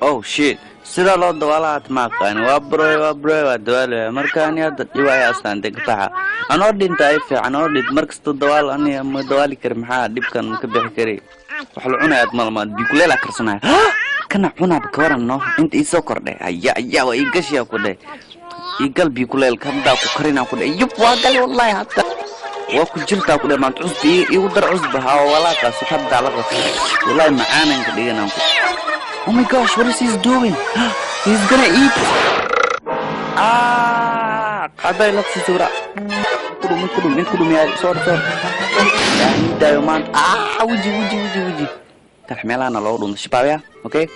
Oh shit, sida loo dawaalaad ma aqaan. Waa broy, waa broy, waa dawaalaya. Marka ani hadda dhibaya astaan degbaxa anoo dhinta ay fiican oo dhint markasta dawaal ani ma dawaali kari. Maxaa dhibkan ka bixi kari? Wax la cunayaad malmaad bikuleela karsanaya kana cunaab ka waran no inta ii soo kordhay. Aya aya, waa ii gashiyaa ku dheh, ii gal bikuleelka haddaa ku karinaa ku dheh. Yub, waa gali wallahi, hadda waa ku jirtaa ku dheh. Maanta cusbi iigu dar, cusba haa walaaqaas haddaa laqa wallahi macaanan ka dhiganaan ku. Oh my gosh, what is he doing? He's gonna eat. Ah, qaday la sura. Kudum kudum in kudum ya, sorry sorry. Ya dayo man. Ah, wuji wuji wuji wuji. Kal meelana loo dhunto shabaabya, okay?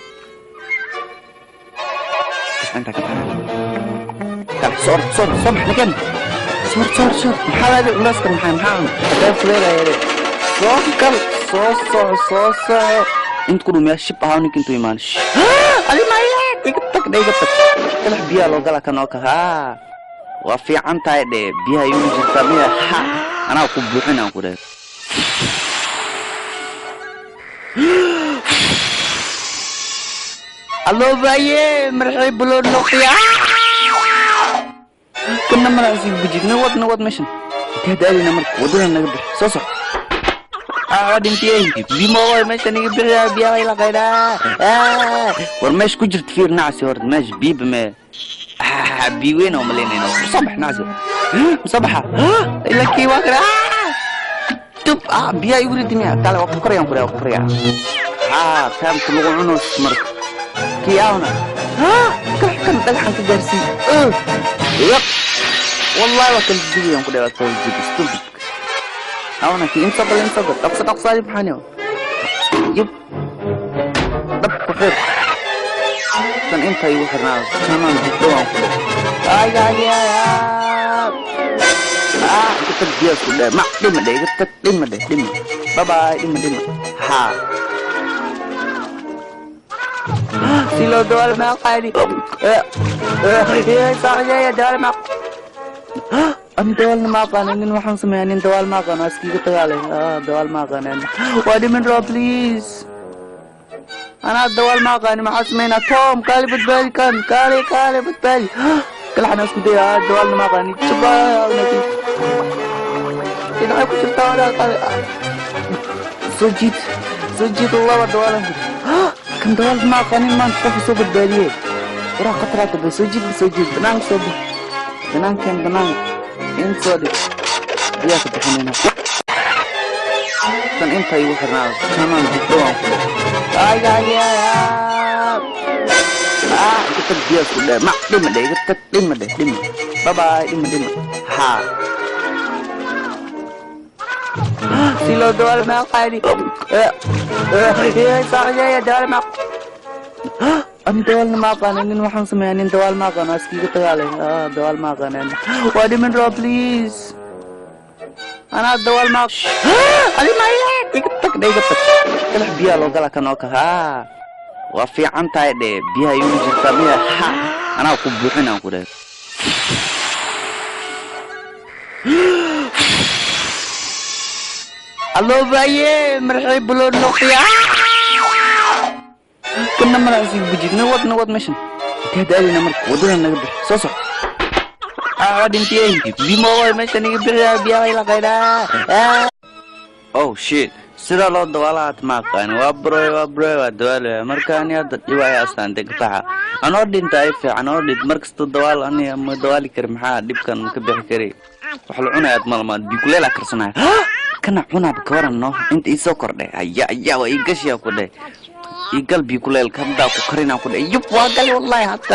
Inta ka kal sor sor sor lakin sor sor sor. Maxaa laga culeyska? Maxaa haday fuleelaya? Soo kal, soo soo soo soo inta ku dhumiyaa shib ahaa ninka intuu imaan. Adi maya, iga tag dhe, iga tag. Kalax biyaa loo gala kan oo ka haa waa fiican tahay dhe, biyaha igu jirtaa miya? Ha, anaa ku buuxin aan ku dheh. Allo baye marxay bulo noqya kana madaxsi bujid. Nawad nawad meeshan intee daadina marka wadada naga bix soo soc. Ah, dhintiyey bimo meesha naga bixiya, biyaha ila qaydaa. War meesha ku jirta fiir nacsi horta meesha biiba me bii weyn oo malaynayno. Musabax nacsi musabaxa ila kii waa kale tub. Biyaha igu ridi miya? Kale waa ku korayaan ku waa ku koraya. Taamka lagu cuno marka kii aawna kan kan dhagaxan ka gaarsii. Yap, wallahi waa kala duwan ku dhawaad kala duwan stupid awna kii inta gal inta gal dhaqso dhaqso ay maxaan yub dab ku xir kan inta igu xirnaa kanaan dhawaan ku ay ay ay. Iga tag biyaas ku dheh ma dhima dheh, iga tag dhima dheh, dhima bye bye, dhima dhima. Ha, si loo dawaal ma aqaani dawaal ma ani dawaalna ma aqaan nin. Waxaan sameeyaa nin dawaal ma aqaan, waa iskiga dagaalay. Dawaal ma aqaan, waa dhiman roo please. Anaa dawaal ma aqaani, maxaa sameynaa? Tom kaali badbaadi kan, kaali kaali badbaadi kalaxana isku daya. Dawaalna ma aqaani, dhinacay ku jirtaa. Soo jiid soo jiid laba dawaalan kan dawaal ma aqaanin maanta qofka soo badbaadiyey. Waraa khataraata bay. Soo jiid soo jiid, banaanka soo bix, banaankan banaanka in soo dhig, biyaa ka bixinayna kan inta igu xirnaa kanaan dhawaan ku dheh. Ay ay ay, iga tag biyaas ku dheh ma dhima dheh, iga tag dhima dheh, dhima bye bye, dhima dhima. Ha, si loo dawaal ma aqaani dawaal ma ani dawaalna ma aqaan nin. Waxaan sameeyaa nin dawaal ma aqaan, waa iskiga dagaalay. Dawaal ma aqaan, waa dhiman roo please. Anaa dawaal ma ani maya, iga tag dhe, iga tag. Kalax biyaa loo gala kan oo ka haa waa fiican tahay dhe, biyaha igu jirtaa miya? Ha, anaa ku buuxin aan ku dheh. Allo baye marxay bulo noqya kana madaxsi bujid. Nawad nawad meeshan intee daadina marka wadada naga bix soo soc. Dhintiyey bimo meesha naga bixiya, biyaha ila qaydaa. Oh shit, sida loo dawaalaad ma aqaan. Waa broy, waa broy, waa dawaalaya. Marka ani hadda dhibaya astaan degbaxa anoo dhinta ay fiican oo dhint markasta dawaal ani ma dawaali kari. Maxaa dhibkan ka bixi kari? Wax la cunayaad malmaad bikuleela karsanaya kana cunaab ka waran no inta ii soo kordhay. Aya aya, waa ii gashiyaa ku dheh, ii gal bikuleelka haddaa ku karinaa ku dheh. Yub, waa gali wallahi, hadda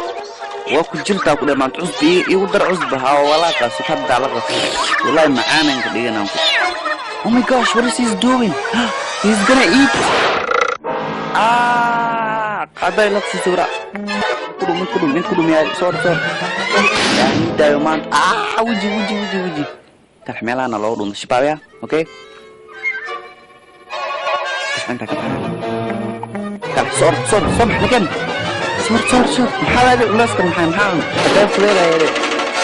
waa ku jirtaa ku dheh. Maanta cusbi iigu dar, cusba haa walaaqaas haddaa laqa wallahi macaanan ka dhiganaan ku. Oh my gosh, what is he doing? He's gonna eat. Qaday la sura. Kudum kudum in kudum ya, sorry sorry. Ya dayo man. Wuji wuji wuji wuji. Kal meelana loo dhunto shabaabya, okay? Inta ka kal sor sor sor lakin sor sor sor. Maxaa laga culeyska? Maxaa haday fuleelaya?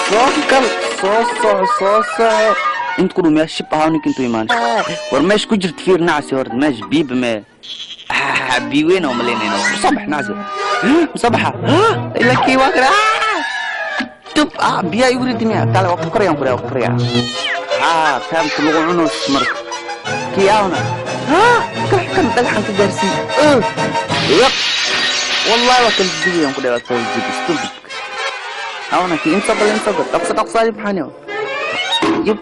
Soo kal soo soo soo soo Inta ku dhumiyaa shib ahaa ninka intuu imaan. War meesha ku jirta fiir nacasi horta meesha biiba mee bii weyn oo malaynayno soo bax nacasi soo baxa ilaa kii waa kale tub biyaa igu ridi miya kale waa ku korayaan kuraa waa ku korayaa taamka lagu cuno marka kii aawna kan dhagaxan ka gaarsii yaq wallahi waa kala duwayaan ku dhawaad soo jib stupid aawna kii inta bal inta dhaqso dhaqso maxaan yib.